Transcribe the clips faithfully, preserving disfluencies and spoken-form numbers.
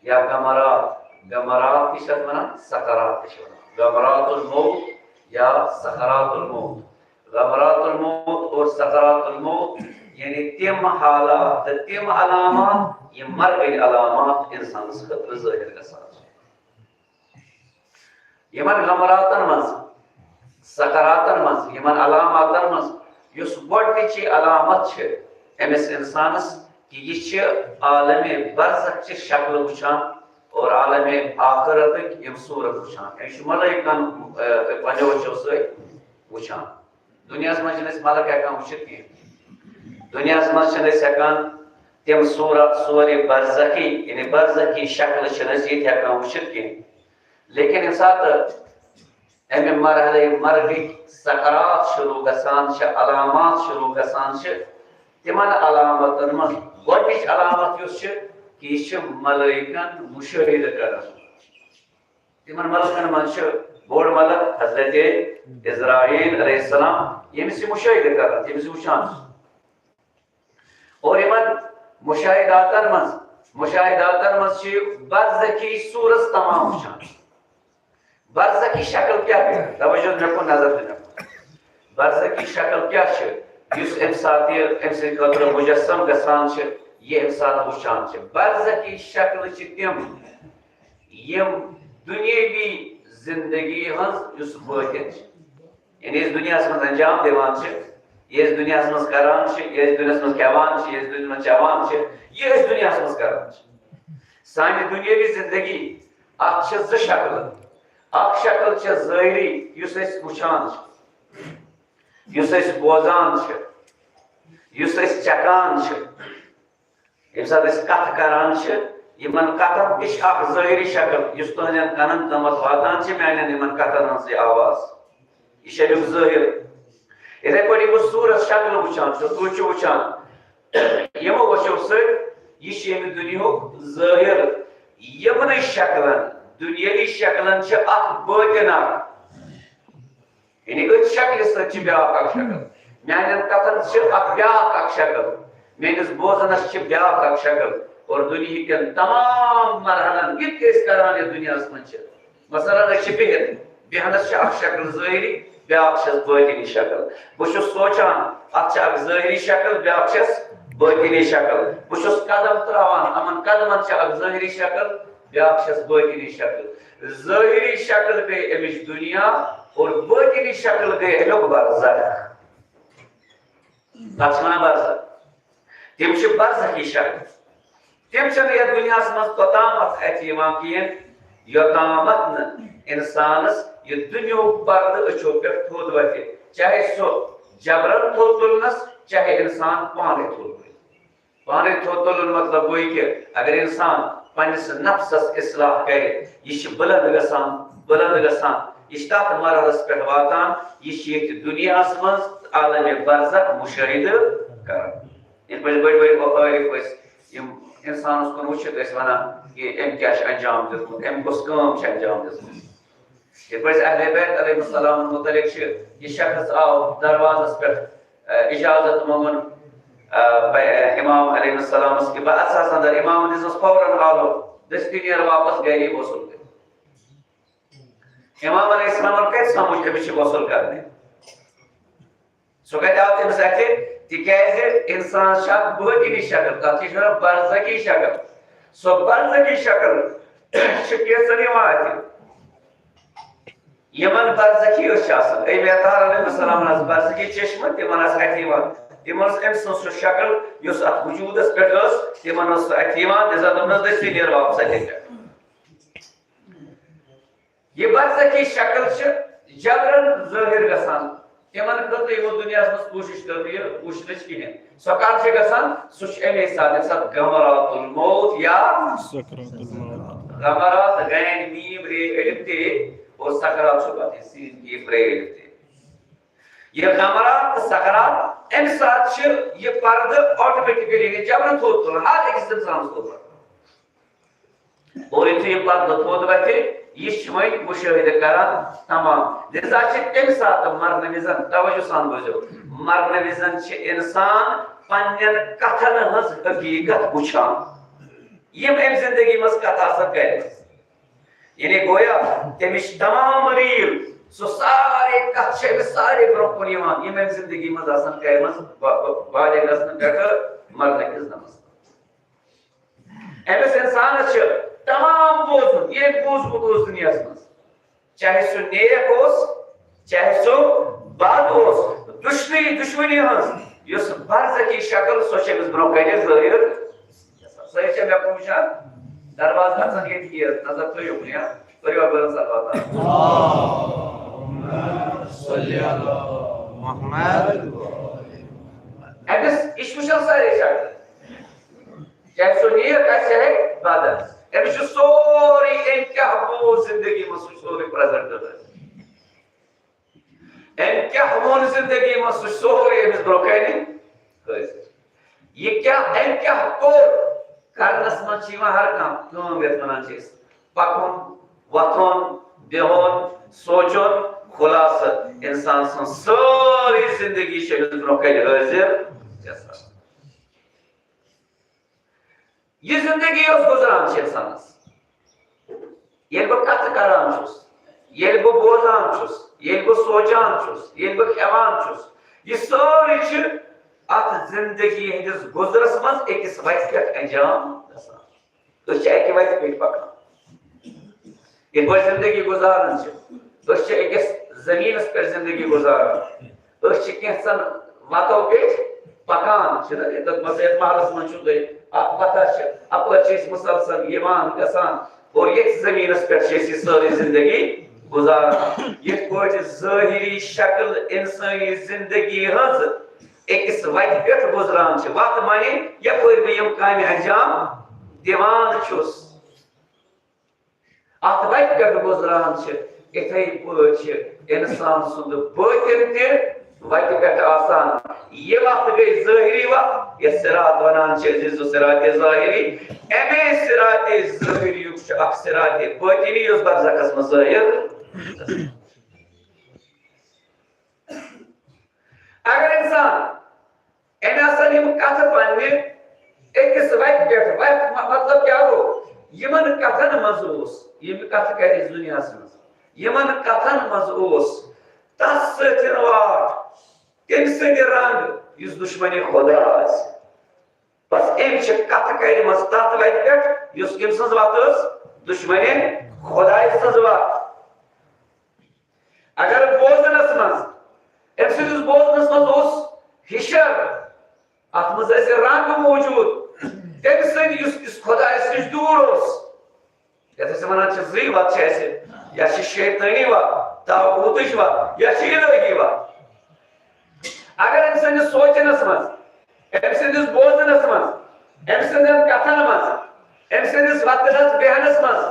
یا غمرات، غمرات تہِ چھِ اَتھ وَنان، سکرات تہِ چھِ وَنان۔ غمرات الموت یا سکرات الموت۔ غمرات الموت اور سکرات الموت، یعنی تِم حالات تہٕ تِم علامات، یِم مرگٕکۍ علامات اِنسانَس خٲطرٕ ظٲہِر گژھان چھِ۔ یِمن غمراتن منٛز، سکراتن منٛز، یِمن علاماتن منٛز یُس گۄڈٕنِچی علامت چھِ أمِس اِنسانس، کہِ یہِ چھِ عالمِ برزخ چہِ شکلہٕ وٕچھان اور عالمِ آخرتٕکۍ یِم صوٗرت وٕچھان۔ یہِ چھُ ملٲیکن، اَ، پنٛجو أچھو سۭتۍ وٕچھان۔ دُنیاہس منٛز چھِنہٕ أسۍ ملک ہٮ۪کان وٕچھِتھ کینٛہہ۔ دُنیاہس منٛز چھِنہٕ أسۍ ہٮ۪کان تِم صوٗرت، صورِ برزخی، یعنی برزخی شکلہٕ چھِنہٕ أسۍ ییٚتہِ ہٮ۪کان وٕچھِتھ کینٛہہ۔ لیکن ییٚمہِ ساتہٕ اَمہِ مرحلے مرگٕکۍ سکرات شروع گژھان چھِ، علامات شروع گژھان چھِ، تِمن علامتن منٛز گۄڈٕنِچ علامت یُس چھِ، کہِ یہِ چھِ ملٲیکن مُشٲہِدٕ کران۔ تِمن ملکن منٛز چھُ بوٚڑ ملک حضرت عزرائیل علیہ السلام، ییٚمِس یہِ مُشٲہِدٕ کران، ییٚمِس یہِ وٕچھان چھُ۔ اور یِمن مُشاہِداتن منٛز، مُشاہِداتن منٛز چھِ برزخی صوٗرت تمام وٕچھان۔ برزخی شکل کیٛاہ گٔے؟ توجہ دِنہٕ کُن، نظر دِنہٕ کُن۔ برزخی شکل کیٛاہ چھِ؟ یُس اَمہِ ساتہٕ یہِ أمۍ سٕنٛدِ خٲطرٕ مُجسم گژھان چھِ، یہِ اَمہِ ساتہٕ وٕچھان چھِ۔ برزخی شکلہٕ چھِ تِم، یِم دُنیٲوی زندگی ہٕنٛز یُس بٲطِن چھِ۔ یعنی أسۍ دُنیاہَس منٛز انجام دِوان چھِ، یہِ أسۍ دُنیاہَس منٛز کران چھِ، یہِ أسۍ دُنیاہَس منٛز کھٮ۪وان چھِ، یہِ أسۍ دُنیاہَس منٛز چٮ۪وان چھِ، یہِ أسۍ دُنیاہَس منٛز کران چھِ۔ سانہِ دُنیٲوی زندگی، اَتھ چھِ زٕ شکلہٕ۔ اَکھ شکل چھِ ظٲہری، یُس أسۍ وٕچھان چھِ، یُس أسۍ بوزان چھِ، یُس أسۍ چکھان چھِ۔ ییٚمہِ ساتہٕ أسۍ کتھٕ کران چھِ، یِمن کتھن تہِ چھِ اکھ ظٲہری شکل، یُس تُہنٛدٮ۪ن کنن تامتھ واتان چھِ، میانٮ۪ن یِمن کتھن ہٕنٛز یہِ آواز۔ یہِ چھِ امیُک ظٲہِر۔ یِتھے پٲٹھۍ یہِ بہٕ صوٗرت شکلہٕ وٕچھان چھُس، تُہۍ چھِو وٕچھان، یِمو أچھو سۭتۍ، یہِ چھُ ییٚمہِ دُنیاہُک ظٲہِر۔ یِمنٕے شکلن، دُنیٲوی شکلن چھِ اکھ بٲطِن اکھ۔ یعنی أتھۍ شکلہِ سۭتۍ چھِ بیٛاکھ اکھ شکل۔ میانٮ۪ن کتھن چھِ اکھ بیٛاکھ اکھ شکل۔ میٲنِس بوزنس چھِ بیٛاکھ اکھ شکل۔ اور دُنیہٕکٮ۪ن تمام مرحلن، یہِ تہِ أسۍ کران یتھ دُنیاہس منٛز چھِ۔ مثلاً، أسۍ چھِ بِہِتھ۔ بیہنس چھِ اکھ شکل ظٲہری، بیٛاکھ چھَس بٲطِنی شکل۔ بہٕ چھُس سونٛچان، اتھ چھِ اکھ ظٲہری شکل، بیٛاکھ چھَس بٲطِنی شکل۔ بہٕ چھُس قدم تراوان، یِمن قدمن چھِ اکھ ظٲہری شکل، بیٛاکھ چھَس بٲطِنی شکل۔ ظٲہری شکل گٔے امِچ دُنیا اور بٲطِنی شکل گٔے امیُک برزخ۔ تَتھ چھِ وَنان برزخ۔ تِم چھِ برزخی شکل۔ تِم چھِنہٕ یَتھ دُنیاہَس منٛز توٚتامَتھ اَتھِ یِوان کِہیٖنۍ، یوٚتامَتھ نہٕ اِنسانَس یہِ دُنیاہُک پردٕ أچھو پٮ۪ٹھ تھوٚد وَتھِ، چاہے سُہ جبرن تھوٚد تُلنَس، چاہے اِنسان پانَے تھوٚد تُلہِ۔ پانے تھوٚد تُلُن مطلب گوٚو یہِ کہِ اگر انسان پننِس نفسس اصلاح کرِ، یہِ چھِ بلند گژھان، بلند گژھان۔ یہِ چھِ تتھ مرحلس پٮ۪ٹھ واتان، یہِ چھِ ییٚتہِ دُنیاہس منٛز عالمِ برزخ مشاہدٕ کران۔ یِتھ پٲٹھۍ بٔڑۍ بٔڑۍ عٲرف ٲسۍ، یِم انسانس کُن وٕچھِتھ ٲسۍ ونان کہِ أمۍ کیٛاہ چھُ انجام دیُتمُت، أمۍ کۄس کٲم چھِ انجام دِژمٕژ۔ یِتھ پٲٹھۍ اہل بیت علیہ السلام متعلق چھِ، یہِ شخص آو دروازس پٮ۪ٹھ، اہ، اجازت منٛگُن، اہ، بہ-، امام علیہ السلامس کہِ بہٕ اژٕ ہس اندر۔ امامن دِژٕس فوراً آلو، دٔستی نیر واپس گرِ غسل کٔرِتھ۔ امام علیہ السلامن کتہِ سمجھ أمِس چھِ غسل کرنہِ؟ سُہ کتہِ آو تٔمِس اَتھِ؟ تِکیازِ اِنسانَس چھِ اکھ بٲطِنی شکل، تَتھ چھِ أسۍ وَنان برزخی شکل۔ سۄ برزخی شکل چھِ کینٛژن یِوان اَتھِ۔ یِمن برزخی أچھ چھِ آسان۔ اے بیتار علیہ السلام ٲس برزخی چشمہٕ، تِمن ٲس اَتھِ یِوان۔ تِمن ٲس أمۍ سٕنٛز سۄ شکل، یۄس اَتھ وجوٗدس پٮ۪ٹھ ٲس، تِمن ٲس سۄ اَتھِ یِوان۔ تیٚلہِ زن دوٚپنس، "دٔستی نیر واپس اَتہِ پٮ۪ٹھ۔" یہِ برزخی شکل چھِ جبرن ظٲہِر گژھان۔ تِمن خٲطرٕ یِمو دُنیاہس منٛز کوٗشِش کٔر نہٕ یہِ وٕچھنٕچ کِہیٖنۍ۔ سۄ کر چھِ گژھان؟ سُہ چھُ اَمے ساتہٕ، ییٚمہِ ساتہٕ غمرات الموت یا سکرات الموت۔ غمرات، غین میم رے الف تے، اور سکرات چھُ پتہٕ یہِ سین کیف رے الف تے۔ یہِ غمرات تہٕ سکرات، اَمہِ ساتہٕ چھِ یہِ پردٕ آٹومیٹکلی، یہِ جبرن تھوٚد تُلان ہر أکِس انسانس تھوٚد تُلان۔ اور یُتھُے یہِ پردٕ تھوٚد وَتھِ، یہِ چھِ وۄنۍ مُشٲہِدٕ کران تمام۔ لہذا چھِ تَمہِ ساتہٕ مرنہٕ وِزن، توجہ سان بوٗزِو، مرنہٕ وِزن چھِ اِنسان پننٮ۪ن کتھن ہٕنٛز حقیٖقت وٕچھان۔ یِم أمۍ زندگی منٛز کتھ آسن کرِمژٕ۔ یعنی گویا تٔمِس چھِ تمام ریٖل، سُہ سارے کتھ چھِ أمِس سارے برونٛہہ کُن یِوان، یِم أمۍ زندگی منٛز آسن کرِمژٕ، با-، با-، بالغ گژھنہٕ پٮ۪ٹھٕ مرنہٕ کِس دمس تام۔ أمِس انسانس چھِ تمام بوزُن، یہِ أمۍ بوٗزمُت اوس دُنیاہس منٛز، چاہے سُہ نیک اوس، چاہے سُہ بد اوس، دُشمنی، دُشمنی ہٕنٛز یۄس برزخی شکل، سۄ چھِ أمِس برونٛہہ کنہِ ظٲہِر۔ سۄ چھےٚ مےٚ کُن وٕچھان، دروازٕ اژان ییٚتہِ یہِ نظر تُہۍ یوٚکُن، یا؟ پٔرِو اکھ بٲرن صلوات۔ اللهم صل علی محمد۔ أمِس، یہِ چھِ وٕچھان سارے شکلہٕ۔ چاہے سُہ نیک آسہِ، چاہے بد آسہِ۔ أمِس چھُ سورُے، أمۍ کیٛاہ بوٗز زندگی منٛز، سُہ چھُ سورُے پریزنٹ کران۔ أمۍ کیٛاہ ووٚن زندگی منٛز، سُہ چھُ سورُے أمِس برونٛہہ کنہِ حٲضِر۔ یہِ کیٛاہ، أمۍ کیٛاہ کوٚر، کرنس منٛز چھِ یِوان ہر کانٛہہ کٲم، یتھ ونان چھِ أسۍ پکُن، وۄتھُن، بِہُن، سونٛچُن۔ خلاصہٕ، انسان سٕنٛز سٲرٕے زندگی چھِ أمِس برونٛہہ کنہِ حٲضِر گژھان۔ یہِ زندگی یۄس گُزران چھِ اِنسانَس، ییٚلہِ بہٕ کَتھٕ کران چھُس، ییٚلہِ بہٕ بوزان چھُس، ییٚلہِ بہٕ سونٛچان چھُس، ییٚلہِ بہٕ کھٮ۪وان چھُس، یہِ سٲرٕے چھِ اَتھ زندگی ہٕنٛدِس گُزرَس منٛز أکِس وَتہِ پٮ۪ٹھ انجام گژھان۔ أسۍ چھِ اَکہِ وَتہِ پٮ۪ٹھ پَکان۔ یِتھ پٲٹھۍ زندگی گُزاران چھِ، أسۍ چھِ أکِس زٔمیٖنَس پٮ۪ٹھ زندگی گُزاران۔ أسۍ چھِ کینٛژَن وَتو پٮ۪ٹھ پَکان، چھِنہ؟ یَتھ منٛز، یَتھ محلَس منٛز چھُو تُہۍ، اَکھ وَتھا چھِ، اَپٲرۍ چھِ أسۍ مُسلسل یِوان گژھان، اور ییٚتھۍ زٔمیٖنَس پٮ۪ٹھ چھِ أسۍ یہِ سٲرٕے زندگی گُزاران۔ یِتھ پٲٹھۍ ظٲہِری شکل اِنسٲنی زندگی ہٕنٛز أکِس وَتہِ پٮ۪ٹھ گُزران چھِ، وَتھ معنی یَپٲرۍ بہٕ یِم کامہِ انجام دِوان چھُس۔ اتھ وتہِ پٮ۪ٹھ گُزران چھِ، اِتھے پٲٹھۍ چھِ انسان سُنٛد بٲطِن تہِ وتہِ پٮ۪ٹھ آسان۔ یہِ وتھ گٔے ظٲہری وتھ، یَتھ صراط ونان چھِ، عزیزو، صراط ظٲہری۔ اَمے صراط ظٲہریُک چھُ اکھ صراط بٲطِنی، یُس برزخس منٛز ظٲہِر۔ اگر انسان أمۍ ہسا یِم کتھٕ پننہِ أکِس وتہِ پٮ۪ٹھ، وتہِ مہ-، مطلب کیٛاہ گوٚو؟ یِمن کتھن منٛز اوس، یِم کتھٕ کرِ أسۍ دُنیاہس منٛز، یِمن کتھن منٛز اوس تس سۭتۍ واٹھ، تٔمۍ سٕنٛدِ رنٛگ، یُس دُشمنِ خدا آسہِ۔ بس أمۍ چھِ کتھٕ کرِمژٕ تتھ وتہِ پٮ۪ٹھ، یُس کٔمۍ سٕنٛز وتھ ٲس؟ دُشمنِ خدایہِ سٕنٛز وتھ۔ اگر بوزنس منٛز، أمۍ سٕنٛدِس بوزنس منٛز اوس ہِشر، اتھ منٛز ٲسۍ رنگ موجود، تٔمۍ سٕنٛدۍ یُس، یُس خدایس نِش دوٗر اوس، یتھ أسۍ ونان چھِ زٕے وتھ چھِ اَسہِ، یا چھِ شیطٲنی وتھ، طاغوتٕچ وتھ، یا چھِ الٲہی وتھ۔ اگر أمۍ سٕنٛدِس سونٛچنس منٛز، أمۍ سٕنٛدِس بوزنس منٛز، أمۍ سٕنٛدٮ۪ن کتھن منٛز، أمۍ سٕنٛدِس وۄتھنس بیہنس منٛز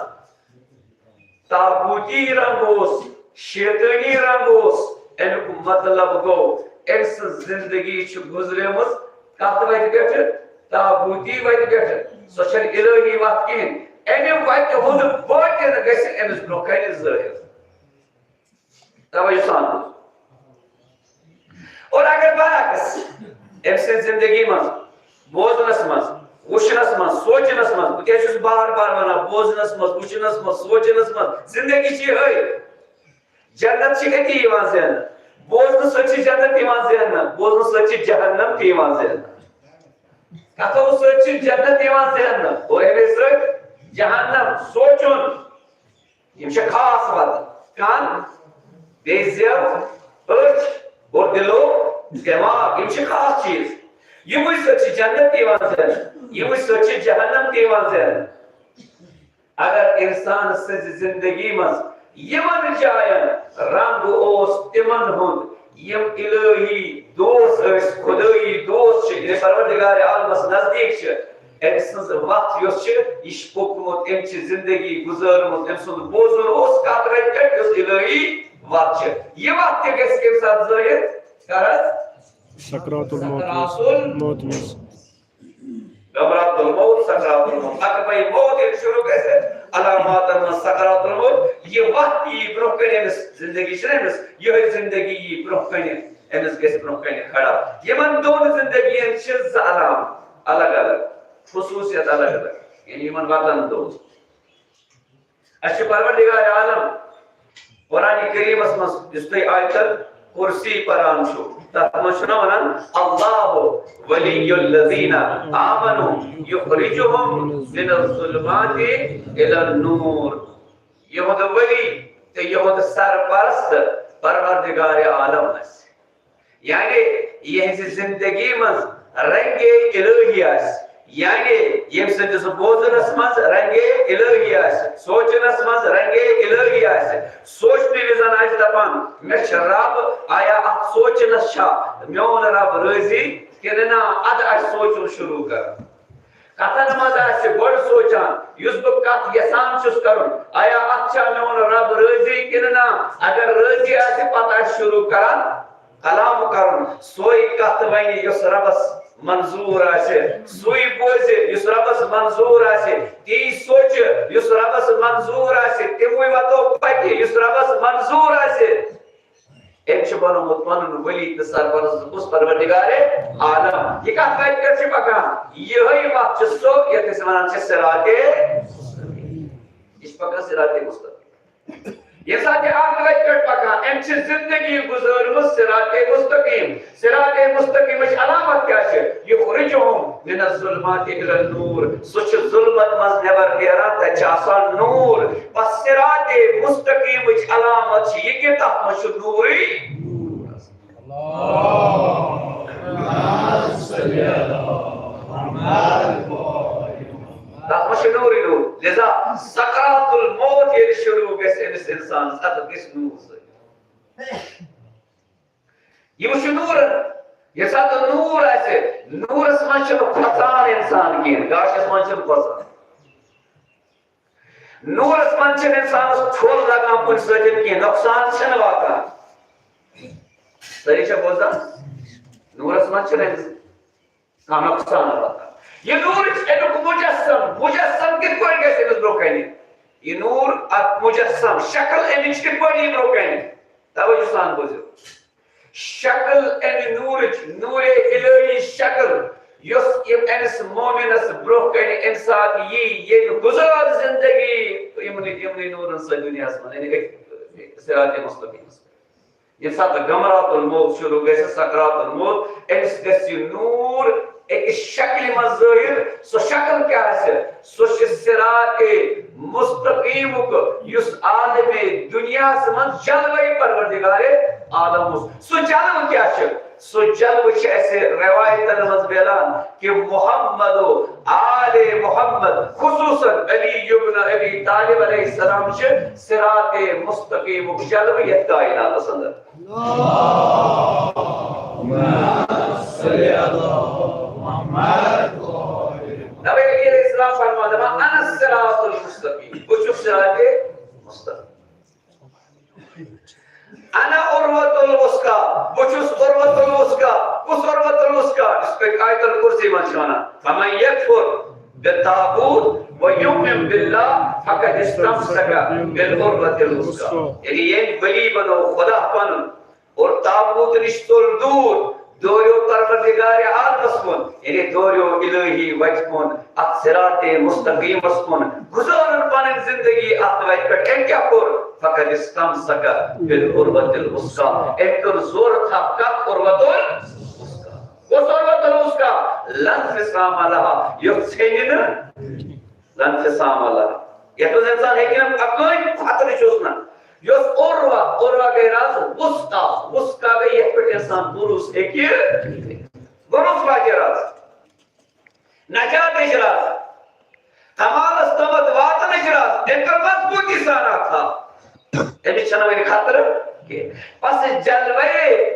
طاغوتی رنگ اوس، شیطٲنی رنگ اوس، امیُک مطلب گوٚو، أمۍ سٕنٛز زندگی چھِ گُزریمٕژ کتھ وتہِ پٮ۪ٹھٕ؟ طاغوتی وتہِ پٮ۪ٹھٕ۔ سۄ چھنہٕ الٲہی وتھ کِہیٖنۍ۔ امہِ وتہِ ہُنٛد بٲطِن گژھِ أمِس برونٛہہ کنہِ ظٲہِر۔ توجہ سان بوز۔ اور اگر برعکس أمۍ سٕنٛز زندگی منٛز، بوزنس منٛز، وٕچھنس منٛز، سونٛچنس منٛز، بہٕ کیٛاہ چھُس بار بار ونان، بوزنس منٛز، وٕچھنس منٛز، سونٛچنس منٛز، زندگی چھِ یِہے۔ جنت چھِ أتی یِوان زیننہٕ۔ بوزنہٕ سۭتۍ چھِ جنت یِوان زیننہٕ، بوزنہٕ سۭتۍ چھِ جہنم تہِ یِوان زیننہٕ۔ کتھو سۭتۍ چھِ جنت یِوان زیننہٕ، اور اَمے سۭتۍ جہنم۔ سونٛچُن، یِم چھِ خاص وَتہٕ۔ کَن، بیٚیہِ زٮ۪و، أچھ، اور دِلو دٮ۪ماغ، یِم چھِ خاص چیٖز۔ یِموٕے سۭتۍ چھِ جنت تہِ یِوان زیننہٕ، یِموٕے سۭتۍ چھِ جہنم تہِ یِوان زیننہٕ۔ اگر انسان سٕنٛزِ زندگی منٛز یِمن جاین رنگ اوس تِمن ہُنٛد، یِم الہی دوست ٲسۍ، خدٲیی دوست چھِ، یعنی پروردگار عالمس نزدیٖک چھِ، أمۍ سٕنٛز وَتھ یۄس چھِ، یہِ چھِ پوٚکمُت، أمۍ چھِ زندگی گُزٲرمٕژ، أمۍ سُنٛد بوزُن اوس کتھ رَتہِ پٮ۪ٹھ، یۄس الہی وَتھ چھِ۔ یہِ وَتھ تہِ گژھِ کَمہِ ساتہٕ ظٲہِر؟ کر حظ؟ سکرات الموت منٛز۔ سکرات الموت۔ غمرات الموت، سکرات الموت۔ اگر بھائی موت ییٚلہِ شروع گژھِ، علاماتن منٛز سکرات الموت، یہِ وَتھ یی برونٛہہ کنہِ أمِس، زندگی چھِنہ أمِس، یِہوٚے زندگی یی برونٛہہ کنہِ، أمِس گژھِ برونٛہہ کنہِ کھڑا۔ یِمن دۄن زندگین چھِ زٕ علامہٕ الگ الگ، خصوٗصیت الگ الگ۔ یعنی یِمن وطن دوست۔ اَسہِ چھُ پروردگار عالم قرآن کریمس منٛز، یُس تُہۍ آیت الکرسی پران چھِو، تتھ منٛز چھُنہ ونان، "اللہ ولی الذین آمنوا یخرجہم من الظلمات الی النور"۔ یِہُنٛد ولی تہٕ یِہُنٛد سرپرست پروردگار عالم آسہِ۔ یعنی یِہنٛزِ زندگی منٛز رنگے الہی آسہِ، یعنی ییٚمہِ سٕنٛدِس بوزنس منٛز رنگے الہی آسہِ، سونچنس منٛز رنگے الہی آسہِ۔ سونچنہٕ وِزن آسہِ دپان، "مےٚ چھُ رب، آیا اتھ سونچنس چھا میون رب رٲضی کِنہٕ نہ؟" ادٕ آسہِ سونچُن شروع کران۔ کتھن منٛز آسہِ گۄڈٕ سونچان، یُس بہٕ کتھ یژھان چھُس کرُن، آیا اتھ چھا میون رب رٲضی کِنہٕ نہ؟ اگر رٲضی آسہِ، پتہٕ آسہِ شروع کران کلام کرُن، سۄے کتھ ونہِ یۄس ربس منظور آسہِ، سُے بوزِ یُس ربس منظور آسہِ، تی سونچہِ یُس ربس منظور آسہِ، تِموٕے وتو پکہِ یُس ربس منظور آسہِ۔ أمۍ چھُ بنومُت پنُن ولی تہٕ سرپرست کُس؟ پروردگار عالم۔ یہِ کتھ کتہِ پٮ۪ٹھ چھِ پکان؟ یِہوٚے وتھ چھِ سۄ، یتھ أسۍ ونان چھِ صراط۔ یہِ چھِ پکان صراط مستقیم۔ ییٚمہِ ساتہٕ یہِ اکھ وتہِ پٮ۪ٹھ پکان، أمۍ چھِ زندگی گُزٲرمٕژ صراط مستقیم۔ صراط مستقیمٕچ علامت کیٛاہ چھِ؟ یخرجہم من الظلمات الی النور۔ سُہ چھُ ظلمت منٛز نٮ۪بر نیران، تتہِ چھِ آسان نوٗر۔ بس صراط مستقیمٕچ علامت چھِ یہِ کہِ تتھ منٛز چھُ نوٗرٕے نوٗر آسان۔ تتھ منٛز چھُ نوٗرٕے نوٗر۔ لہذا سکرات الموت ییٚلہِ شروع گژھِ أمِس انسانس، اتھ گژھِ نوٗر سۭتۍ۔ یہِ وٕچھِو نوٗر، ییٚمہِ ساتہٕ نوٗر آسہِ، نوٗرس منٛز چھُنہٕ کھۄژان اِنسان کینٛہہ، گاشس منٛز چھُنہٕ کھۄژان۔ نوٗرس منٛز چھُنہٕ اِنسانس ٹھوٚل لگان کُنہِ سۭتۍ کینٛہہ، نۄقصان چھُنہٕ واتان۔ سٲری چھا بوزان؟ نوٗرس منٛز چھُنہٕ اِنسان کانٛہہ نۄقصان واتان۔ یہِ نوٗر چھُ اَمیُک مُجسم، مُجسم کِتھ پٲٹھۍ گژھِ أمِس برٛونٛہہ کنہِ؟ یہِ نوٗر، اکھ مُجسم، شکل اَمِچ کِتھ پٲٹھۍ یی برٛونٛہہ کنہِ؟ توجہ سان بوٗزِو۔ شکل اَمہِ نوٗرٕچ، نوٗرِ الہی شکل، یۄس یہِ أمِس مومنس برٛونٛہہ کنہِ اَمہِ ساتہٕ یی، ییٚلہِ گُزار زندگی یِمنٕے، یِمنٕے نوٗرن سۭتۍ دُنیاہس منٛز، یعنی أتھۍ صراط مستقیمس پٮ۪ٹھ۔ ییٚمہِ ساتہٕ غمرات الموت شروع گژھِ، سکرات الموت، أمِس گژھِ یہِ نوٗر أکِس شکلہِ منٛز ظٲہِر۔ سۄ شکل کیٛاہ آسہِ؟ سُہ چھُ صراط مستقیمُک، یُس عالمِ دُنیاہَس منٛز جلوَے پروردگارِ عالم اوس۔ سُہ جلوٕ کیٛاہ چھُ؟ سُہ جلوٕ چھُ اَسہِ رِوایتَن منٛز میلان کہِ محمد و آلِ محمد، خصوصاً علی ابن ابی طالب علیہ السلام چھِ صراط مستقیمُک جلوٕ یَتھ کائناتَس اندر۔ نبی علیہ السلام فرماوان، دپان، "انا الصراط المستقیم"، بہٕ چھُس صراط مستقیم۔ انا عروۃ الوثقی، بہٕ چھُس عروۃ الوثقی۔ کُس عروۃ الوثقی؟ یُس پٔتۍ آیت الکرسی منٛز چھِ وَنان، "فمن یکفر بالطاغوت و یؤمن باللہ فقد استمسک بالعروۃ الوثقی"۔ یعنی ییٚمۍ ولی بنوو خدا پنُن اور طاغوت نِش ژوٚل دوٗر، دوریو پروردگار عالمس کُن، یعنی دوریو الہی وتہِ کُن، اتھ صراط مستقیمس کُن، گُزارن پنٕنۍ زندگی اتھ وتہِ پٮ۪ٹھ۔ أمۍ کیٛاہ کوٚر؟ فقد استمسک بالعروۃ الوثقی۔ أمۍ کٔر زورٕ تھپھ کتھ عروۃ الوثقی۔ کۄس عروۃ الوثقی؟ لا انفصام لہا، یۄس ژھیٚنہِ نہٕ۔ لا انفصام لہا۔ یتھ منٛز انسان ہیٚکہِ نہٕ اکٲنۍ خطرٕ چھُس نہ۔ یۄس عروہ، عروہ گٔے راز وثقی، وثقی گٔے یتھ پٮ۪ٹھ انسان بھروسہٕ ہیٚکہِ۔ بھروسہٕ واجہِ راز۔ نجاتٕچ راز۔ کمالس تامتھ واتنٕچ راز۔ أمۍ کٔر مضبوٗطی سان اتھ تھپھ۔ أمِس چھنہٕ وۄنۍ خطرٕ کینٛہہ۔ پس جلوے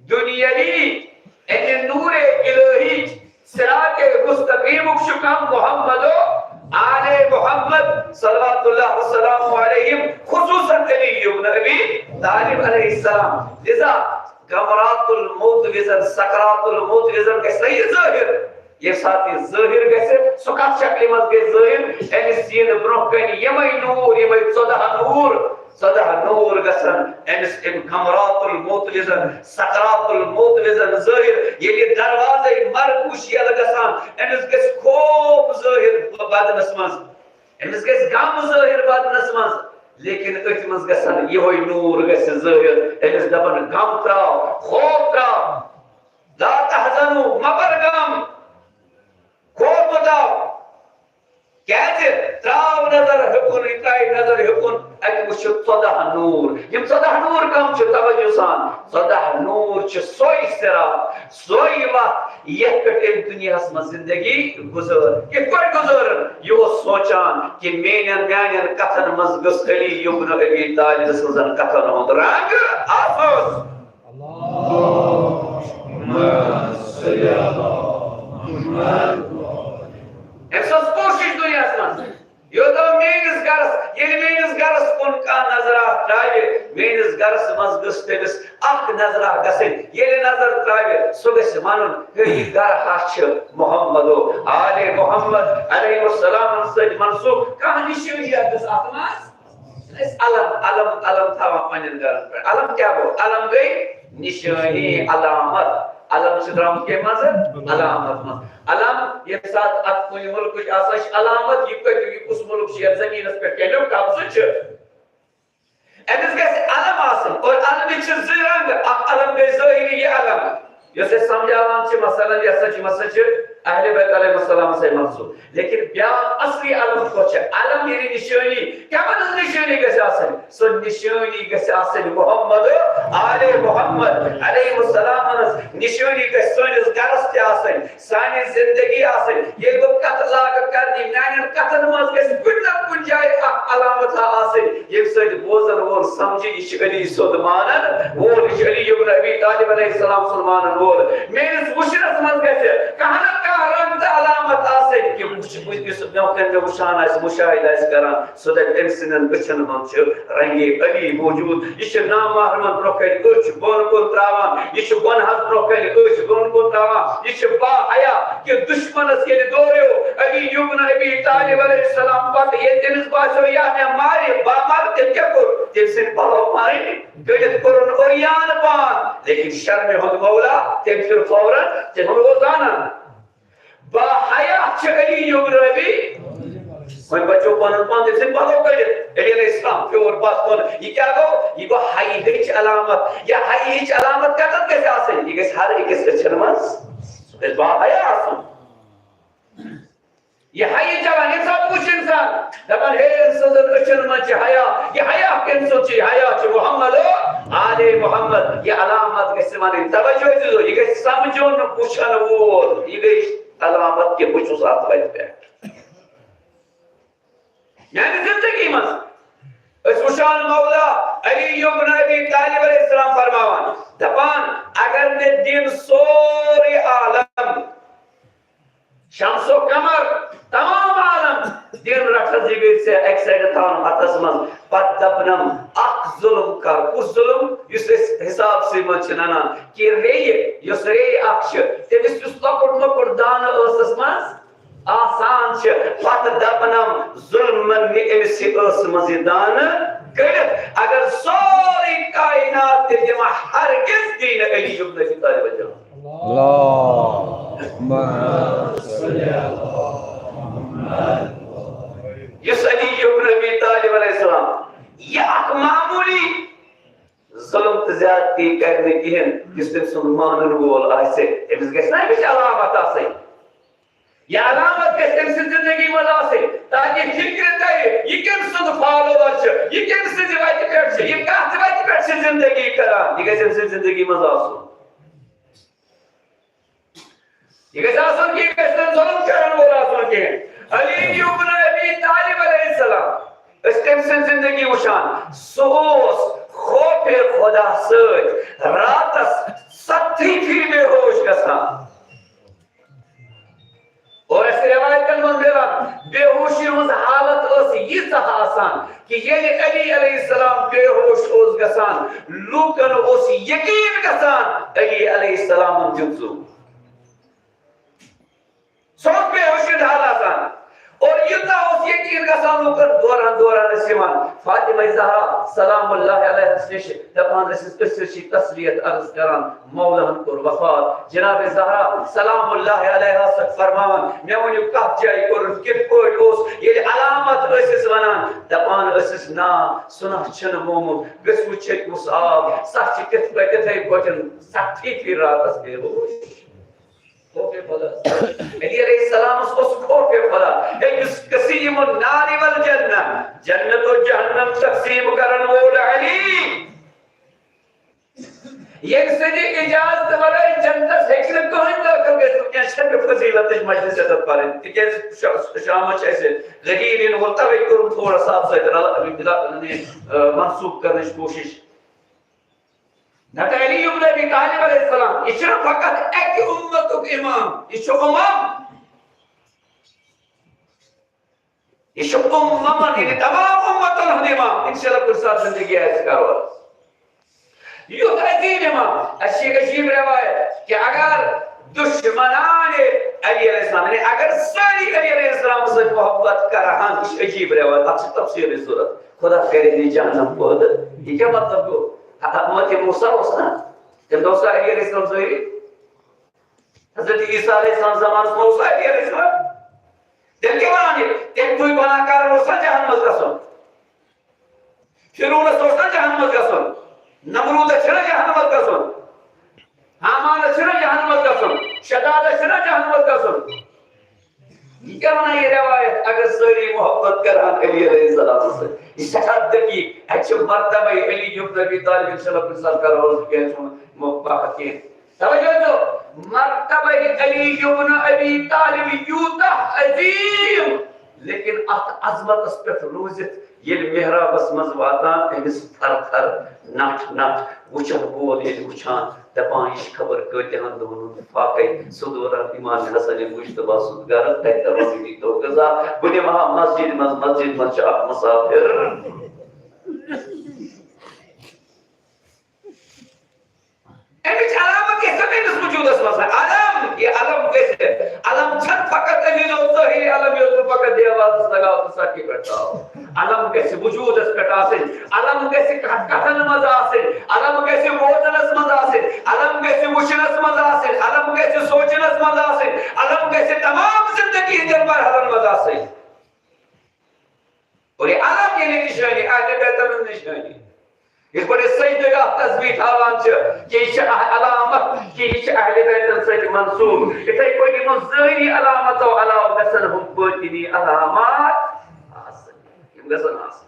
دُنیاوی، یعنی نورِ الہی، صراط مستقیمُک چھُ کم محمد و آلِ محمد صلوات اللہ وسلامہ علیہم، خصوصاً علی ابن ابی طالب علیہ السلام۔ لذا غمرات الموت وِزن، سکرات الموت وِزن گژھِ نہ یہِ ظٲہِر۔ ییٚمہِ ساتہٕ یہِ ظٲہِر گژھِ، سُہ کتھ شکلہِ منٛز گژھِ ظٲہِر؟ أمِس یِن برٛونٛہہ کنہِ یِمے نوٗر، یِمے ژۄدہ نوٗر، ژۄداہ نوٗر گژھن أمِس اَمہِ غمرات الموت وِزن، سکرات الموت وِزن ظٲہِر۔ ییٚلہِ دروازے مرگ وٕچھ یَلہٕ گژھان، أمِس گژھِ خوف ظٲہِر بدنس منٛز، أمِس گژھِ غم ظٲہِر بدنس منٛز، لیکن أتھۍ منٛز گژھن یِہوٚے نوٗر گژھِ ظٲہِر۔ أمِس دپن، غم تراو، خوف تراو، لا تحزنوا، مہ بر غم، خوف مہ تراو۔ کیازِ؟ تراو نظر ہیوٚکُن، یہِ ترایہِ نظر ہیوٚکُن، اَتہِ وٕچھِ ژۄداہ نوٗر۔ یِم ژۄداہ نوٗر کم چھِ؟ توجہ سان، ژۄداہ نوٗر چھِ سۄے صراط، سۄے وتھ، یتھ پٮ۪ٹھ أمۍ دُنیاہس منٛز زندگی گُزٲر۔ کِتھ پٲٹھۍ گُزٲرٕن؟ یہِ اوس سونٛچان کہِ میٛانٮ۪ن، میٛانٮ۪ن کتھن منٛز گٔژھ علی ابن ابی طالب سٕنٛزن کتھن ہُنٛد رنگ آسُن۔ اللهم صل على محمد۔ أمۍ سٕنٛز کوٗشِش دُنیاہس منٛز، یوٚت تام میٛٲنِس گرس، ییٚلہِ میٛٲنِس گرس کُن کانٛہہ نظرا ترٛاوِ، میٛٲنِس گرس منٛز گٔژھ تٔمِس اکھ نظرا گژھٕنۍ۔ ییٚلہِ نظر ترٛاوِ، سُہ گژھِ ونُن، ہے، یہِ گرٕ ہا چھِ محمد و آلِ محمد علیہ السلام سۭتۍ منسوب۔ کانٛہہ نِشٲنی گٔژھ اتھ منٛز۔ أسۍ علم، علم، علم تھاوان پننٮ۪ن گرن پٮ۪ٹھ۔ علم کیٛاہ گوٚو؟ علم گٔے نِشٲنی، علامت۔ علم چھِ درٛامٕژ کَمہِ منٛزٕ؟ علامت منٛز۔ علم، ییٚمہِ ساتہٕ اتھ کُنہِ مُلکٕچ آسان چھِ علامت، یہِ کتہِ، یہِ کُس مُلک چھُ یتھ زٔمیٖنس پٮ۪ٹھ کَمیُک قبضہٕ چھُ۔ أمِس گژھِ علم آسُن، اور علمٕکۍ چھِ زٕ رنٛگ، اکھ علم گٔے ظٲہری یہِ علم، یۄس أسۍ سمجھاوان چھِ، مثلاً، یہِ ہسا چھِ، یِم ہسا چھِ اہل بیت علیہ السلام سۭتۍ منسوب۔ لیکن بیٛاکھ اصلی علم کۄس چھِ؟ علم یعنی نِشٲنی۔ کیٛاہ پتہٕ نِشٲنی گژھِ آسٕنۍ؟ سۄ نِشٲنی گژھِ آسٕنۍ محمد، آلِ محمد علیہ السلام ہٕنٛز نِشٲنی گژھِ سٲنِس گرس تہِ آسٕنۍ، سانہِ زندگی آسٕنۍ۔ ییٚلہِ بہٕ کتھ لاگہٕ کرنہِ، میانٮ۪ن کتھن منٛز گژھِ کُنہِ نتہٕ کُنہِ جایہِ اکھ علامت آسٕنۍ، ییٚمہِ سۭتۍ بوزن وول سمجھِ، یہِ چھُ علی سُنٛد مانن وول، یہِ چھُ علی ابن ابی طالب علیہ السلام سُنٛد مانن وول۔ میٲنِس وٕچھنس منٛز گژھِ کانٛہہ نتہٕ کانٛہہ رنگ تہٕ علامت آسٕنۍ، کہِ وٕچھ، وٕچھ، یُس مےٚ، مےٚ وٕچھان آسہِ، مُشاہدٕ آسہِ کران، سُہ دَپہِ، أمۍ سٕنٛدٮ۪ن أچھَن منٛز چھُ رنگِ علی موجود۔ یہِ چھُ نامحرمَن برٛونٛہہ کَنہِ أچھ بۄن کُن ترٛاوان، یہِ چھُ گۄنہَس برٛونٛہہ کَنہِ أچھ بۄن کُن ترٛاوان، یہِ چھُ با حیا کہِ دُشمَنَس ییٚلہِ دوریو علی ابن ابی طالب علیہ السلام پَتہٕ، ییٚلہِ تٔمِس باسیو یا مےٚ مارِ، بہٕ مَرٕ، تٔمۍ کیٛاہ کوٚر؟ تٔمۍ سٕنٛدۍ پَلو پَنٕنۍ کٔڑِتھ کوٚرُن عریان پان، لیکن شرمہِ ہُنٛد مولا، تٔمۍ پھِر فوراً، تٔمۍ ووٚن، اوس زانان۔ با حیا چھِ علی ابن ابی۔ وۄنۍ بچو پنُن پان تٔمۍ سٕنٛدۍ پلو کٔڑِتھ۔ علی علیہ السلام پیوٚر پتھ کُن۔ یہِ کیٛاہ گوٚو؟ یہِ گوٚو حیہٕچ علامت۔ یا حیہٕچ علامت کتٮ۪تھ گژھِ آسٕنۍ؟ یہِ گژھِ ہر أکِس أچھن منٛز۔ سُہ گژھِ با حیا آسُن۔ یہِ حیا چلان، ییٚمہِ ساتہٕ وٕچھ انسان، دپان، ہے، أمۍ سٕنٛزن أچھن منٛز چھِ حیا۔ یہِ حیا کٔمۍ سُنٛد چھُ؟ یہِ حیا چھُ محمد و آلِ محمد۔ یہِ علامت گژھِ ونٕنۍ۔ توجہ دیٖزیو، یہِ گژھِ سمجھُن وٕچھن وول۔ یہِ گٔے علامت کہِ بہٕ چھُس اتھ وتہِ پٮ۪ٹھ۔ میانہِ زندگی منٛز أسۍ وٕچھان مولا علی ابن ابی طالب علیہ السلام فرماوان، دپان، اگر مےٚ دِن سورُے عالم، شمس و قمر، تمام عالم دِن رٹھس، یہِ گٔے ژےٚ اکہِ سایڈٕ تھاوُن اتھس منٛز، پتہٕ دپنم، اکھ ظلم کر۔ کُس ظلم؟ یُس أسۍ حسابسٕے منٛز چھِ ننان کہِ ریٚیہِ، یۄس ریٚیہِ اکھ چھِ، تٔمِس یُس لۄکُٹ مۄکُٹ دانہٕ ٲسس منٛز آسان چھِ، پتہٕ دپنم، ظلمن نہِ أمِس یہِ ٲسہٕ منٛز یہِ دانہٕ کٔڑِتھ۔ اگر سورُے کائنات تہِ دِمہ، ہرگز دی نہٕ علی ابن ابی طالب جان۔ اللہم صل علی محمد۔ یُس علی ابن ابی طالب علیہ السلام، یہِ اکھ معمولی ظلم تہٕ زیادتی کرِ نہٕ کِہیٖنۍ، یُس تٔمۍ سُنٛد مانن وول آسہِ، أمِس گژھِ نہ اَمِچ علامت آسٕنۍ۔ یہِ علامت گژھِ تٔمۍ سٕنٛزِ زندگی منٛز آسٕنۍ، تاکہِ فِکرِ ترِ، یہِ کٔمۍ سُنٛد follower چھُ، یہِ کٔمۍ سٕنٛزِ وتہِ پٮ۪ٹھ چھُ، یہِ کتھ وتہِ پٮ۪ٹھ چھِ زندگی کران، یہِ گژھِ أمۍ سٕنٛزِ زندگی منٛز آسُن۔ یہِ گژھِ آسُن کہِ یہِ گژھِ نہٕ ظلم کرن وول آسُن کِہیٖنۍ۔ علی ابن ابی طالب علیہ السلام، أسۍ تٔمۍ سٕنٛز زندگی وٕچھان، سُہ اوس خوفِ خدا سۭتۍ راتس ستتھٕے پھِرِ بے ہوش گژھان۔ اور اَسہِ رٮ۪وایتن منٛز مِلان، بے ہوشی ہٕنٛز حالت ٲس ییٖژاہ آسان کہِ ییٚلہِ علی علیہ السلام بے ہوش اوس گژھان، لوٗکن اوس یقیٖن گژھان علی علیہ السلامن دیُت زُو۔ سُہ اوس بے ہوشی ہُنٛد حال آسان۔ اور یوٗتاہ اوس یقیٖن گژھان لوٗکن، دوران دوران ٲسۍ یِوان فاطمہ زہرا سلام اللہ علیہس نِش، دپان ٲسِس، أسۍ حظ چھِ تسلیت عرض کران، مولہن کوٚر وفات۔ جناب زہرا سلام اللہ علیہا سۭتۍ فرماوان، مےٚ ؤنِو کتھ جایہِ کوٚرُن، کِتھ پٲٹھۍ اوس؟ ییٚلہِ علامت ٲسِس ونان، دپان ٲسِس، نا، سُہ نہ چھُنہٕ مومُت، گٔژھ وٕچھِتھ کُس آب، سۄ چھِ تِتھ پٲٹھۍ، تِتھے پٲٹھۍ، سَتتھٕے پھِرِ راتس بے ہوش۔ خوف خدا۔ علی علیہ السلام اوس خوف خدا۔ ہے، یُس قسیم النار والجنہ، جنت و جہنم تقسیم کرن وول علی۔ ییٚمہِ سٕنٛدِ اجازتہٕ ورٲے جنتس ہیٚکہِ نہٕ کٕہٕنۍ دٲخل گٔژھِتھ۔ وٕنکیٚنس چھےٚ مےٚ فضیلتٕچ مجلس ییٚتٮ۪تھ پرٕنۍ، تِکیازِ شا-، شامس چھِ اَسہِ غدیٖر یِنہٕ وول، توے کوٚرُم تھوڑا سا اَتھ سۭتۍ رل-، رل-، یعنی، آ، منسوٗخ کرنٕچ کوٗشش۔ نتہٕ علی ابن ابی طالب علیہ السلام، یہِ چھُنہٕ فقط اَکہِ اُمتُک امام، یہِ چھُ امام۔ یہِ چھُ اممن، یعنی تمام امتن ہُنٛد امام۔ انشاءاللہ کُنہِ ساتہٕ زندگی آسہِ کرو۔ یُتھ عظیم امام، اَسہِ چھِ عجیب روایت کہ اگر دشمنان علی علیہ السلام، یعنی اگر سٲری علی علیہ السلام سۭتۍ محبت کرہن، یہِ چھِ عجیب روایت، اَتھ چھِ تفصیٖلٕچ ضروٗرت۔ خدا کرِ نہٕ جہنم پٲدٕ۔ یہِ کیٛاہ مطلب گوٚو؟ امت موسیٰ اوس نا، تٔمۍ دوٚپ سا علی علیہ السلام سۭتۍ؟ حضرت عیسیٰ علیہ السلام زمانس منٛز اوس علی علیہ السلام۔ تیٚلہِ کیٛاہ وَنان یہِ؟ تیٚلہِ تُہۍ گۄناہ کار اوس نا جہنمس گژھُن؟ فرعونس اوس نا جہنمس گژھُن؟ نمروٗدس چھُنہ جہنمس گژھُن؟ ہامانس چھُنہ جہنمس گژھُن؟ شدادس چھُنہ جہنمس گژھُن؟ یہِ کیٛاہ وَنان یہِ روایت؟ اگر سٲری محبت کرہن علی علیہ السلام سۭتۍ، یہِ چھِ سٮ۪ٹھاہ دقیٖق۔ اَتہِ چھِ مرتبہ علی ابن ابی طالب، انشاءاللہ کُنہِ ساتہٕ کرو أسۍ، کینٛہہ چھُنہٕ وقت کینٛہہ۔ توجہ دِیِو، مرتبہ علی ابن ابی طالب یوٗتاہ عظیٖم، لیکن اتھ عظمتس پٮ۪ٹھ روٗزِتھ ییٚلہِ محرابس منٛز واتان، أمِس تھر تھر، نٹھ نٹھ، وٕچھن وول ییٚلہِ وٕچھان، دپان، یہِ چھُ خبر کۭتِہن دۄہن ہُنٛد فاقے۔ سُہ دوران امام حسن مجتبیٰ سُنٛد گرٕ، تتہِ دپان، مےٚ دیٖتو غذا، بہٕ نِمہٕ ہا مسجد منٛز، مسجد منٛز چھُ اکھ مسافر۔ امِچ علامت گژھِ نہٕ أمِس وجوٗدس منٛز۔ علم، یہِ علم گژھِ، علم چھنہٕ فقط أمِس یوت ظٲہری علم، یوت نہٕ فقط دیوارس لگاو تہٕ سڑکہِ پٮ۪ٹھ ترٛاو۔ علم گژھِ وجوٗدس پٮ۪ٹھ آسٕنۍ، علم گژھِ کتھ کتھن منٛز آسٕنۍ، علم گژھِ بوزنس منٛز آسٕنۍ، علم گژھِ وٕچھنس منٛز آسٕنۍ، علم گژھِ سونچنس منٛز آسٕنۍ، علم گژھِ تمام زندگی ہٕنٛدٮ۪ن مرحلن منٛز آسٕنۍ۔ اور یہ علم یعنی نشانی، اہل بیتن ہٕنٛز نشانی۔ یِتھ پٲٹھۍ أسۍ سجدٕ گاہ تسبیح تھاوان چھِ، کہِ یہِ چھِ اَ-، علامت، کہِ یہِ چھِ اہل بیتن سۭتۍ منسوب۔ یِتھے پٲٹھۍ یِمو ظٲہری علامتو علاوٕ گژھن ہُم باطنی علامات آسٕنۍ۔ یِم گژھن آسٕنۍ۔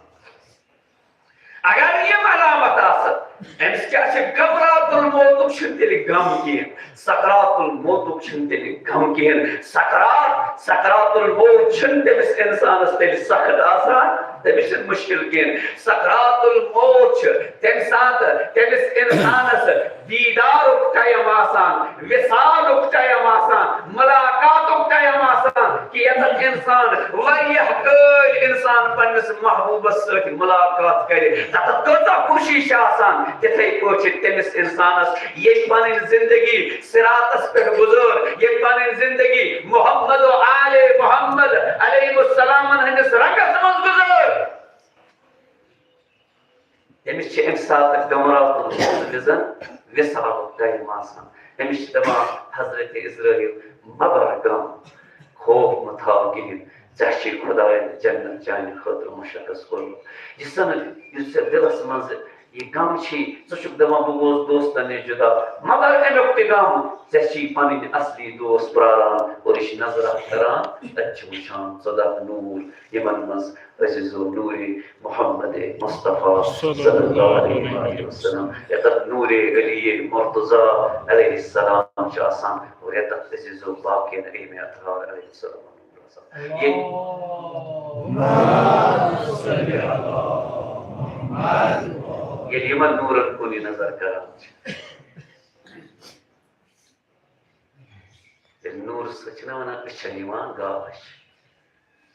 اگر یِم علامت آسن، أمِس کیٛاہ چھِ؟ غمرات الموتُک چھُنہٕ تیٚلہِ غم کینٛہہ، سکرات الموتُک چھُنہٕ تیٚلہِ غم کِہیٖنۍ۔ سکرات، سکرات الموت چھُنہٕ تٔمِس اِنسانَس تیٚلہِ سخت آسان، تٔمِس چھُنہٕ مُشکِل کِہیٖنۍ۔ سکرات الموت چھُ تَمہِ ساتہٕ تٔمِس اِنسانَس دیٖدارُک ٹایم آسان، وِصالُک ٹایم آسان، مُلاقاتُک ٹایم آسان، کہِ یَتَتھ اِنسان واریاہ کٲلۍ اِنسان پنٛنِس محبوٗبَس سۭتۍ مُلاقات کَرِ، تَتَتھ کۭژاہ خوشی چھِ آسان۔ تِتھَے پٲٹھۍ چھِ تٔمِس اِنسانَس ییٚلہِ پنٕنۍ زندگی صراطس پٮ۪ٹھ گُزٲر، ییٚلہِ پنٕنۍ زندگی محمد و آل محمد علیہ السلامن ہٕنٛدِس رنگس منٛز گُزٲر، تٔمِس چھِ اَمہِ ساتہٕ غمرات الموت وِزن وِصالُک ٹایم آسان۔ أمِس چھِ دَپان حضرت عزرائیل، مہ بَر غم، خوف مہ تھاو کِہیٖنۍ، ژےٚ چھُے خۄدایَن جنت چانہِ خٲطرٕ مُشخص کوٚرمُت۔ یہِ سَن، یُس ژےٚ دِلَس منٛز یہِ غم چھی، ژٕ چھُکھ دَپان، بہٕ گوس دوستَن نِش جُدا، مگر اَمیُک تہِ غم، ژےٚ چھی پَنٕنۍ اَصلی دوست پرٛاران اور یہِ چھِ نظر اَتھ کَران، تَتہِ چھِ وٕچھان ژۄداہ نوٗر، یِمَن منٛز عزیز و نوٗرِ محمد مصطفیٰ صلی اللہ علیہ وآلہ وسلم، یَتَتھ نوٗرِ علی مرتضیٰ علیہ السلام چھُ آسان اور یَتَتھ عزیز و باقین اہم اطہار علیہ السلام۔ ییٚلہِ یِمن نوٗرن کُن یہِ نظر کران چھِ، تیٚلہِ نوٗرٕ سۭتۍ چھِنہ وَنان أچھن یِوان گاش۔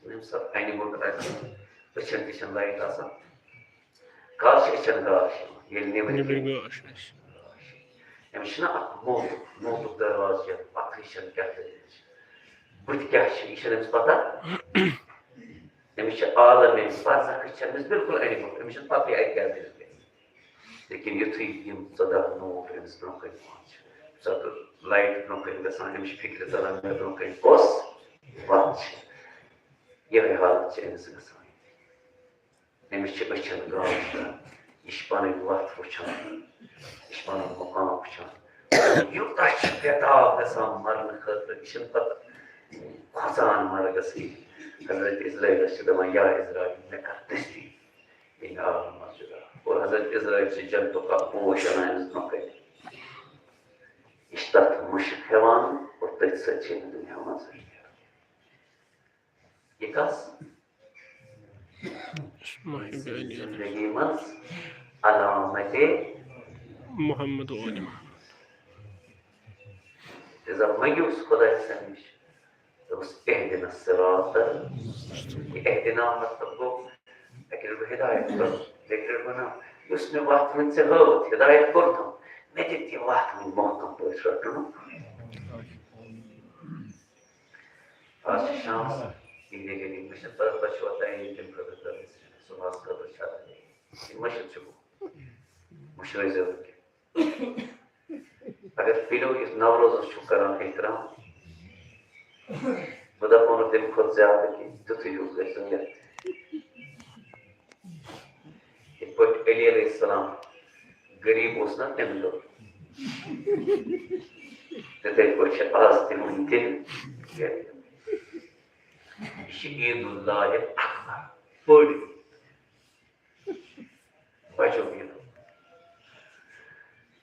ییٚمہِ ساتہٕ اَنہِ گوٚٹ آسہِ، أچھن تہِ چھَنہٕ لایٹ آسان۔ کر چھِ أچھن گاش یِوان؟ ییٚلہِ نیٚبرِ نیٚبرِ کِنۍ گاش آسہِ۔ أمِس چھِنہ اَکھ موتُک، موتُک دروازٕ یَتھ پَتہٕ وٕچھان کیٛاہ دٔلیٖل چھِ۔ بٕتھِ کیٛاہ چھِ، یہِ چھَنہٕ أمِس پَتہ۔ أمِس چھِ عالمِ برزخٕچ چھِ أمِس بِلکُل اَنہِ گوٚٹ، أمِس چھَنہٕ پَتہٕے اَتہِ کیٛاہ دٔلیٖل گژھِ۔ لیکِن یُتھُے یِم ژۄداہ نوٗر أمِس برٛونٛہہ کَنہِ واتان چھِ، ژۄداہ لایٹہٕ برٛونٛہہ کَنہِ گژھان، أمِس چھِ فِکرِ تَران، مےٚ برٛونٛہہ کَنہِ کۄس وَتھ چھِ۔ یِہوٚے حالت چھِ أمِس گژھان۔ أمِس چھِ أچھَن گاش تَران، یہِ چھِ پَنٕنۍ وَتھ وٕچھان، یہِ چھِ پَنُن مُقام وٕچھان۔ یوٗتاہ چھِ بے تاب گژھان مَرنہٕ خٲطرٕ، یہِ چھِنہٕ پَتہٕ کھۄژان مَرگَس کِہیٖنۍ۔ حضرت عزرائیلَس چھِ دَپان، یا عزرائیل، مےٚ کَر دٔستی، ییٚمہِ عالمہٕ منٛز جُدا۔ اور حضرت عزرائیل چھِ جنتُک اَکھ پوش اَنان أمِس برٛونٛہہ کَنہِ۔ یہِ چھِ تَتھ مُشُک ہٮ۪وان اور تٔتھۍ سۭتۍ چھِ أمِس دُنیا منٛز نیران۔ یہِ کَس؟ ماہِ بیانی۔ زندگی منٛز علامت محمد و آل محمد۔ لہذا منٛگِو خۄداے سٕنٛدِ نِش۔ دوٚپُس، اهدنا الصراط۔ یہِ اهدنا مطلب گوٚو، اَکہِ لَٹہِ گوٚو ہدایت کَرُن، بیٚکہِ لَٹہِ گوٚو نہ، یُس مےٚ وَتھ وۄنۍ ژےٚ ہٲوٕتھ، ہدایت کوٚرتھَم، مےٚ دِ تہِ وَتھ وۄنۍ محکم پٲٹھۍ رَٹُن۔ آز چھِ شامَس عیٖدِ غریٖب، مےٚ چھَنہٕ پَتہ تۄہہِ چھُوا تیٲری تَمہِ خٲطرٕ کٔرمٕژ، صُبحَس خٲطرٕ چھا تیٲری؟ یہِ مٔشِد چھُ گوٚمُت۔ مٔشرٲیزیو نہٕ کینٛہہ۔ اگر پِلیو یُس نوروزَس چھُ کران احترام، بہٕ دَپو نہٕ تَمہِ کھۄتہٕ زیادٕ کینٛہہ، تیُتھُے ہیوٗ گژھِ نہٕ یَتھ۔ یِتھ پٲٹھۍ علی علیہ السلام غریٖب اوس نہ تَمہِ دۄہ، تِتھَے پٲٹھۍ چھِ آز تہِ وٕنہِ تہِ غریٖب۔ یہِ چھِ عید اللہ اکبر، بٔڑ عید۔ بچو یہِ۔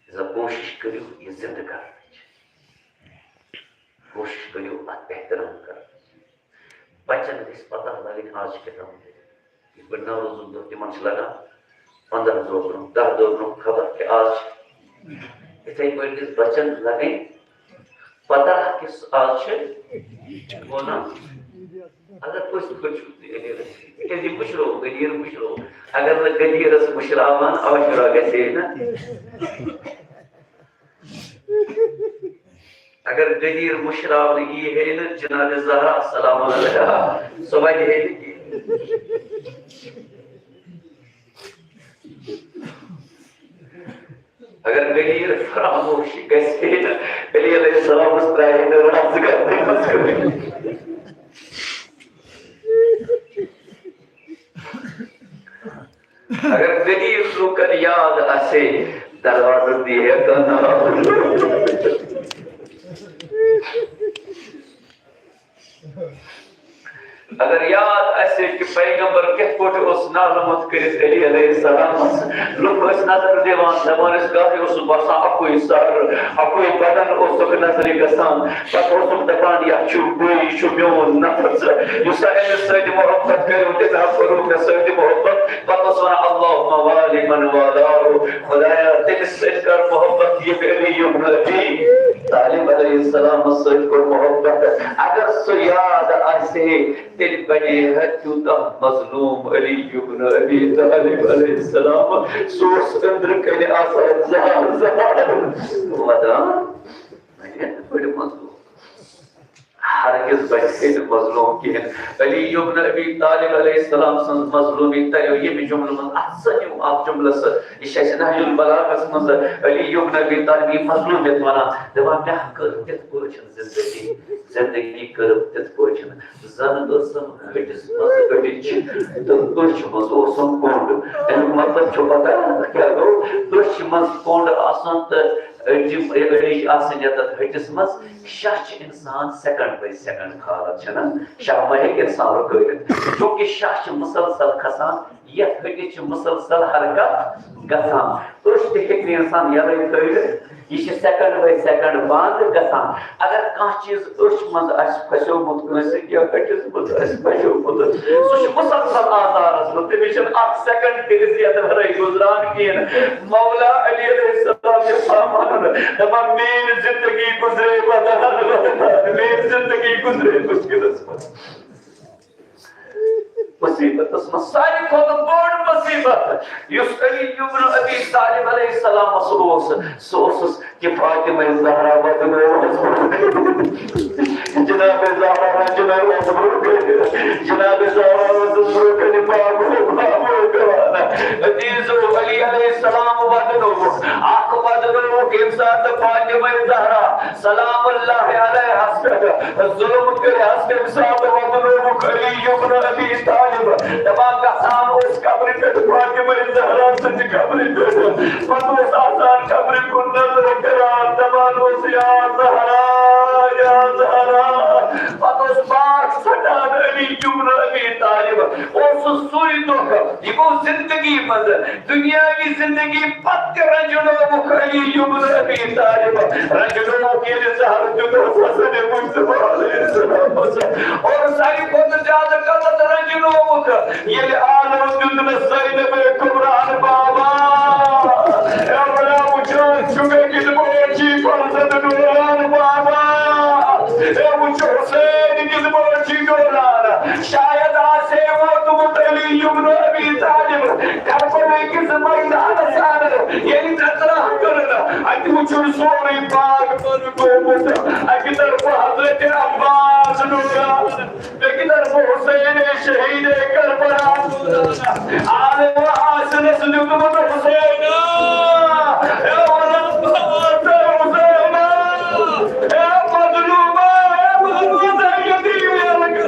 لہذا کوٗشِش کٔرِو یہِ زِندٕ کرنٕچ۔ کوٗشِش کٔرِو اَتھ احترام کرنٕچ۔ بچن گژھِ پتہ لگٕنۍ آز چھِ کیٛاہ تام۔ یِتھ پٲٹھۍ نوروزُک دۄہ تِمن چھِ لگان پنٛداہ دۄہ برٛونٛہہ، دَہ دۄہ برٛونٛہہ خبر کہِ آز چھِ۔ یِتھَے پٲٹھۍ گژھِ بچن لگٕنۍ پتہ کہِ سُہ آز چھِ وَنان، اگر پٔزۍ پٲٹھۍ چھُ تُہۍ أمیٖرَس، تِکیٛازِ یہِ مٔشرو، غدیٖر مٔشرو۔ اگر نہٕ غدیٖرَس مٔشراوان عاشورہ گژھِ ہے نہ۔ اگر غدیٖر مٔشراونہٕ یی ہے نہٕ جناب زہرا سلام علیہا، سۄ وَنہِ ہے نہٕ کینٛہہ۔ اگر غدیٖر فراموش گژھِ ہے نہٕ، علی علیہ السلامس ترٛایہِ ہے نہٕ رَس گردِ منٛز کٕہٕنۍ۔ اگر غدیٖر لوٗکن یاد آسہِ ہے، دروازس دی ہے کانٛہہ نار۔ اگر یاد آسہِ کہِ پیغمبر کِتھ پٲٹھۍ اوس نالہٕ موٚت کٔرِتھ علی علیہ السلامس، لُکھ ٲسۍ نظر دِوان، دپان ٲسۍ، گاہے اوسُکھ باسان اکُے سر، اکُے بدن اوسُکھ نظرِ گژھان، پتہٕ اوسُکھ دپان، یتھ چھُ بٕے، یہِ چھُ میون نفس، یُس سا أمِس سۭتۍ محبت کٔرِو، تٔمۍ ہا کوٚروٕ مےٚ سۭتۍ محبت۔ پتہٕ اوس ونان، اللہم والی من والاه، خدایا، تٔمِس سۭتۍ کر محبت، ییٚمۍ علی ابن ابی طالب علیہ السلامس سۭتۍ کوٚر محبت۔ اگر سُہ یاد آسہِ ہے، تیٚلہِ بنے ہے تیوٗتاہ مظلوم علی ابن ابی طالب علیہ السلام۔ سُہ اوس أنٛدرٕ کنہِ آسان زار زار ودان، واریاہ بٔڑۍ مظلوم۔ ہرگز بچہِ ہے نہٕ مظلوم کِہیٖنۍ۔ علی ابن ابی طالب علیہ السلام سٕنٛز مظلومی تریو ییٚمہِ جملہٕ منٛز، اتھ سنیو اتھ جملس سۭتۍ۔ یہِ چھِ اَسہِ نہج البلاغس منٛز علی ابن ابی طالب یہِ مظلومیت ونان، دپان، مےٚ کٔر تِتھ پٲٹھۍ زندگی، زندگی کٔرٕم تِتھ پٲٹھۍ۔ زن ٲسٕم ۂٹِس منٛز ۂٹِچ تہٕ أچھ منٛز اوسُم کوٚنٛڈ۔ اَمیُک مطلب چھُ پتہ کیٛاہ گوٚو؟ أچھ منٛز کوٚنٛڈ آسُن تہٕ أڈجہِ، أڈِج آسٕنۍ یَتھ ۂٹِس منٛز۔ شاہ چھِ اِنسان second by second کھالان، چھِنہ؟ شاہ ما ہیٚکہِ اِنسان رُکٲوِتھ؟ چوٗنٛکہِ شاہ چھِ مُسلسل کھسان، یَتھ ۂٹِس چھِ مُسلسل حرکت گژھان۔ أچھ تہِ ہیٚکہِ نہٕ اِنسان یَلَے تھٲوِتھ۔ یہِ چھِ second by second بنٛد گژھان۔ اگر کانٛہہ چیٖز أچھ منٛز آسہِ پھسیومُت کٲنٛسہِ یا ۂٹِس منٛز آسہِ پھسیومُت، سُہ چھُ مُسلسل آزارَس منٛز۔ تٔمِس چھِنہٕ اَکھ second تہِ عزت ورٲے گُزران کِہیٖنۍ۔ مولا علی علیہ السلام چھِ فرماوان، دَپان، میٛٲنۍ زِندگی گُزرے بدل، میٛٲنۍ زِندگی گُزرے مُشکِلَس منٛز۔ مصیبتس منٛز ساروی کھۄتہٕ بٔڑ مصیبت، یُس علی ابن ابی طالب علیہ السلامس اوس، سُہ اوسُس کہِ فاطمہ زہرا بدنو۔ جناب زہرا رجنو اوس برونٛہہ کنہِ، جناب زہرا اوس برونٛہہ کنہِ بابو، بابو کران۔ عزیزو، علی علیہ السلام ودنووُکھ، اکھ ودنووُکھ ییٚمہِ ساتہٕ فاطمہ زہرا سلام اللہ علیہس پٮ۪ٹھ ظلم کٔرہس، تَمہِ ساتہٕ ودنووُکھ علی ابن ابی طالب، دپان گژھان اوس قبرِ پٮ۪ٹھ فاطمہ زہرا سٕنٛدِ قبرِ پٮ۪ٹھ۔ پتہٕ اوس آسان قبرِ کُن نظر کران، دپان اوس، یا زہرا، یا زہرا۔ پتہٕ اوس پاک ژھٹان علی ابن ابی طالب۔ اوس سُہ سُے دۄہ، یہِ گوٚو زندگی منٛز، دنیاوی زندگی پتہٕ تہِ رنجنووُکھ علی ابن ابی طالب۔ رنجنووُکھ ییٚلہِ زہر دیُت اوس حسن مجتبیٰ علیہ السلامس۔ اور ساروی کھۄتہٕ زیادٕ غلط رنجنووُکھ ییٚلہِ آلو دیُتنس زینب کبریٰ ہن بابا۔ اے بڑا وٕچھان چھُکھ کِتھ پٲٹھۍ چھِ فرزند ڈولان بابا۔ اے وٕچھ حسین کِتھ پٲٹھۍ چھِ ڈولان۔ شاید آسہِ ہے ووتمُت علی ابن ابی طالب کربلہٕ کِس میدانس اندر، ییٚلہِ تتراہ کٔرٕن، اتہِ وٕچھُن سورُے باغ پَرٕ گوٚمُت۔ اکہِ طرفہٕ حضرت عباس ڈولان، بیٚکہِ طرفہٕ حسین شہید کربلا۔ عالم آسنس دیُتمُت حسین، اے ولد پاک حسین، اے مظلوم، اے مظلوم، اے یتیم، اے